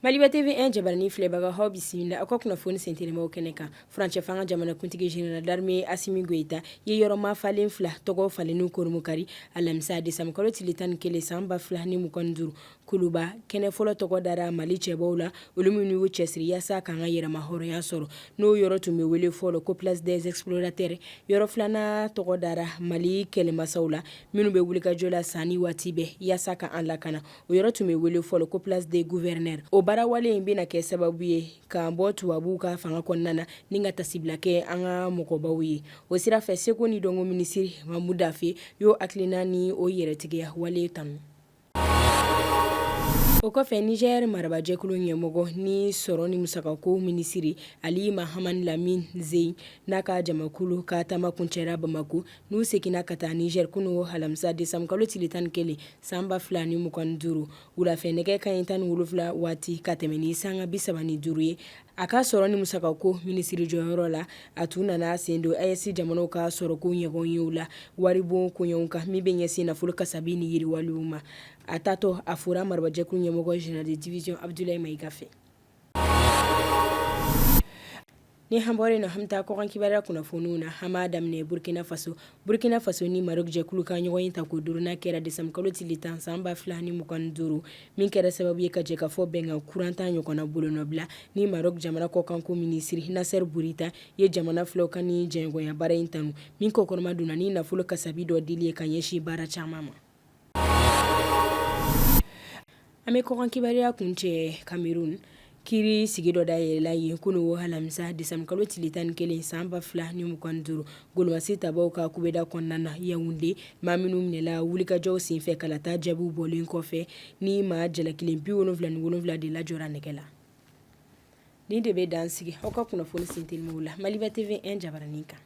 Maliba TV 1 jabarani filɛbaga, aw bisimila aw ka kunnafoni sentelimaw kɛnɛ kan. Furancɛ fanga jamanakuntigi général d'armée Asimi Goyita ye yɔrɔ mafalen fila tɔgɔ falenni kurunbonkari alamisa décembre kalo tile 11 san 2025 Kuluba. Kɛnɛ fɔlɔ tɔgɔ dara Mali cɛbɔw la, olu minnu y'u cɛsiri yaasa k'an ka yɛrɛmahɔrɔnya sɔrɔ, n'o yɔrɔ tun bɛ wele fɔlɔ ko place des explorateurs. Yɔrɔ filanan tɔgɔ dara Mali kɛlɛmasaw la, minnu bɛ wulikajɔ la san ni waati bɛɛ yaasa ka an lakana, o yɔrɔ tun bɛ wele fɔlɔ ko place des gouverneurs. O baarawale in bɛna kɛ sababu ye k'an bɔ tubabuw ka fanga kɔnɔna na ni ka tasibila kɛ an ka mɔgɔbaw ye. O sira fɛ, seko ni dɔnko minisiri Mamu Dafe y'o hakilina ni o yɛrɛtigiya wale tanu. O kɔfɛ, Niger marabajɛkulu ɲɛmɔgɔ ni sɔrɔ ni musakako minisiri Ali Mahamani Lamine Zeyi n'a ka jamakulu ka taama kuncɛra Bamakɔ, n'u seginna ka taa Niger kunun alamisa décembre kalo tile 11 san 2025 wulafɛ nɛgɛ kanɲɛ 17 waati ka tɛmɛ ni sanga 35 ye. A ka sɔrɔ ni musakako minisiri jɔyɔrɔ la, a tun nana sen don AES jamanaw ka sɔrɔko ɲɔgɔnyew la waribon koɲɛw kan, min bɛ ɲɛsin nafolo kasabi ni yiriwaliw ma. A taatɔ, a fora marabajɛkulu ɲɛmɔgɔ général de division Abdoulaye Maïga fɛ. Ni an bɔra yen nɔ, an bɛ taa kɔkan kibaruya kunnafoniw na. An b'a daminɛ Burkina Faso. Burkina Faso ni Maroc jɛkulu ka ɲɔgɔnye tako duurunan kɛra décembre kalo tile 10 san 2025, min kɛra sababu ye ka jɛkafɔ bɛnkan kuran 10 ɲɔgɔnna bolonɔbila ni Maroc jamana kɔkanko minisiri Nasser Bourita ye jamana filaw ka ni jɛɲɔgɔnya baara in tanu, min kɔkɔrɔmadonna ni nafolo kasabi dɔ dili ye ka ɲɛsin baara caman ma. An bɛ kɔkan kibaruya kuncɛ Cameroun. Kiri sigi dɔ dayɛlɛla yen kunun alamisa décembre kalo tile 11 san 2025 golomasi tabaw ka kubeda kɔnɔna na Yaoundé, maa minnu minɛla wulikajɔw senfɛ kalata jaabiw bɔlen kɔfɛ, ni maa jalakilen 77 de lajɔra nɛgɛ la. Nin de bɛ dan sigi aw ka kunnafoni sentelimaw la Maliba TV 1 jabaranin kan.